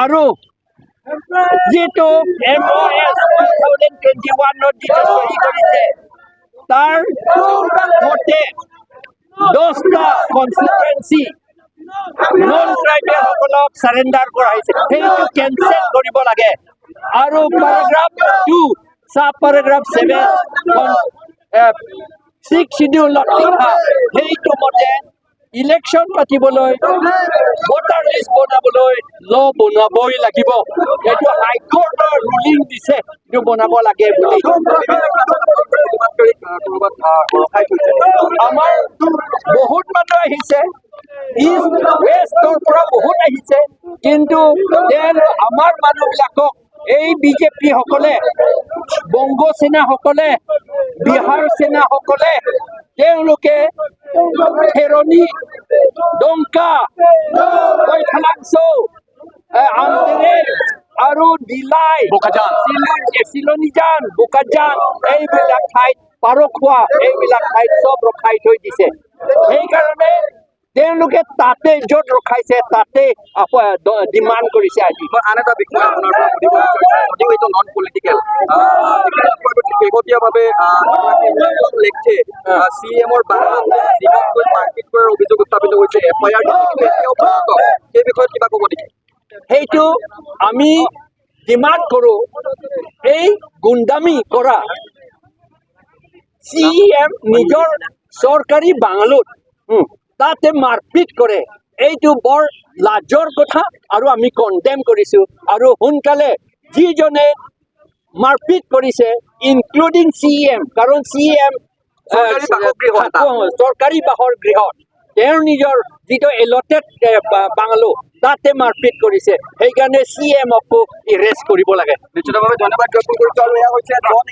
আৰু যিটো MOS 2021ত যিটো চহী কৰিছে, তাৰ মতে 10টা কনষ্টিটুৱেঞ্চি নন ট্ৰাইবেলসকলক চাৰেণ্ডাৰ কৰা হৈছে, সেইটো কেনচেল কৰিব লাগে। আৰু paragraph 2, sub paragraph 7, 6 চিডিউলত লিখা সেইটো মতে ইলেকশ্যন পাতিবলৈ, ভোটাৰ লিষ্ট বনাবলৈ ল বনাবই লাগিব। এইটো হাইকোৰ্টৰ ৰুলিং দিছে, এইটো বনাব লাগে বুলি। প্ৰতিবাদকাৰীক ক'ৰবাত ৰখাই থৈছে? আমাৰ বহুত মানুহ আহিছে, ইষ্ট ৱেষ্টৰ পৰা বহুত আহিছে। কিন্তু তেওঁলোক আমাৰ মানুহবিলাকক এই বিজেপি সকলে, বংগ সেনাসকলে, বিহাৰ সেনাসকলে তেওঁলোকে খেৰণি, ডংকা, কৈঠালাংচৌ, আমটেৰেল আৰু দিলাই, বোকাজান। চিলনীজান, বোকাজান, এইবিলাক ঠাইত, পাৰখোৱা, এইবিলাক ঠাইত চব ৰখাই থৈ দিছে। সেইকাৰণে তেওঁলোকে তাতে য'ত ৰখাইছে তাতে ডিমাণ্ড কৰিছে আজি। মই আন এটা বিষয় আপোনাৰ পৰা সুধিব বিচাৰিছো, যদিও এইটো নন পলিটিকেল। শেহতীয়াভাৱে লেখে চি এমৰ বাংলোত জিমত গৈ মাৰপিট কৰাৰ অভিযোগ উত্থাপিত হৈছে, এফআইআৰ দিছে, কিন্তু এতিয়াও পলাতক। সেই বিষয়ত কিবা ক'ব নেকি? সেইটো আমি ডিমাণ্ড কৰোঁ, এই গুণ্ডামি কৰা চি এম নিজৰ চৰকাৰী বাংলোত তাতে মাৰপিট কৰে, এইটো বৰ লাজৰ কথা আৰু আমি কণ্ডেম কৰিছোঁ। আৰু সোনকালে যিজনে মাৰপিট কৰিছে, ইনক্লুডিং চি এম, কাৰণ চি এম চৰকাৰী বাসগৃহ এটা। চৰকাৰী বাসগৃহত, তেওঁৰ নিজৰ যিটো এলটেড বাংলো, তাতে মাৰপিট কৰিছে। সেইকাৰণে চি এমকো এৰেষ্ট কৰিব লাগে। নিশ্চিতভাৱে ধন্যবাদ জ্ঞাপন কৰিছো। আৰু এয়া হৈছে জন